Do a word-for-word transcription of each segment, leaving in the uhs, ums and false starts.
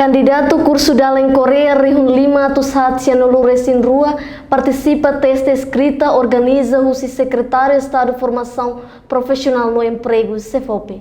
Kandidatu kursu dalen Koreia rihun lima atus haat sianulu resin rua partisipa teste eskrita organiza husi Sekretáriu Estadu Formasaun Profisionál no Empregu, SEFOPE.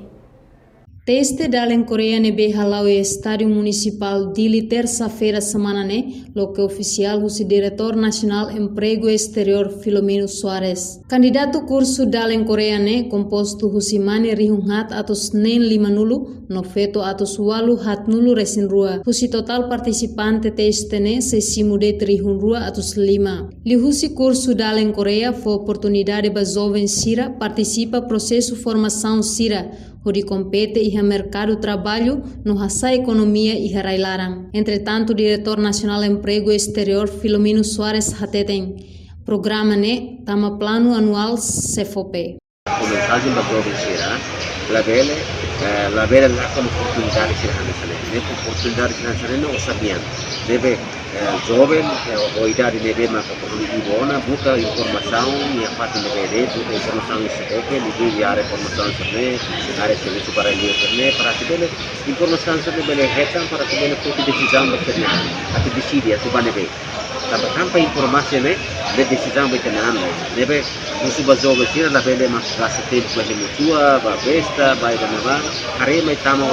Teste dalen Koreia ne'ebé hala'o iha Estádiu Munisipál Dili, tersa-feira semana ne'e, loke ofisiál husi Diretór Nasionál Empregu Esteriór Filomeno Soares. Kandidatu kursu dalen Koreia ne'e kompostu husi mane rihun haat atus neen limanulu, no feto atus ualu haatnulu resin rua. Husi totál partisipante teste ne'e sei simu de'it rihun rua atus lima. Liuhusi kursu dalen Koreia fó oportunidade ba joven sira partisipa prosesu formasaun sira, hodi kompete iha merkadu traballu no hasa'e ekonomia iha rai-laran. Entretantu, Diretór Nasionál Empregu Esteriór Filomeno Soares hateten, programa ne'e tama planu anuál SEFOPE. Mensajen ba joven sira, labele, eh, labele lakon oportunidade sira hanesan ne'e. Ne'e oportunidade sira hanesan ne'e, no sabian. Ne'ebé, eh, joven, eh, ho idade ne'ebé maka perlu ibu ona, buka informasaun iha fatin ne'ebé de'it, buka informasaun iha SEFOPE, liuliu iha área formasaun sira-ne'e, área servisu ba rai-li'ur sira-ne'e, para atu bele informasaun sira-ne'e bele hetan, para atu bele foti desizaun ba sira-nia, atu deside, atu ba ne'ebé. Tanba tanpa informasaun ne'e, ne'e desizaun ba ita-nia an. Ne'ebé, husu ba joven sira labele mak gasta tempu ba hemu tua, ba festa, ba ida-ne'ebá. Haree mai tama,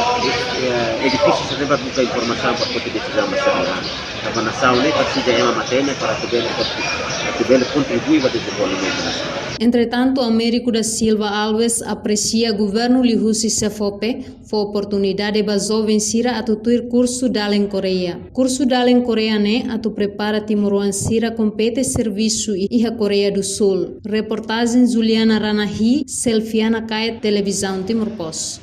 eh, edifísiu sira-ne'e ba buka informasaun para foti desizaun ba sira-nia an. Tanba nasaun ne'e presiza ema matenek para atu bele konti-, atu bele kontribui ba dezenvolvimentu nasaun. Entretantu, Américo da Silva Alves apresia governu liuhusi SEFOPE fó oportunidade ba joven sira atu tuir kursu dalen Koreia. Kursu dalen Koreia ne'e atu prepara timoroan sira kompete servisu iha Koreia do Sul. Reportajen Juliana Ranahi, Selfiana Kaet, Televizaun Timor Post.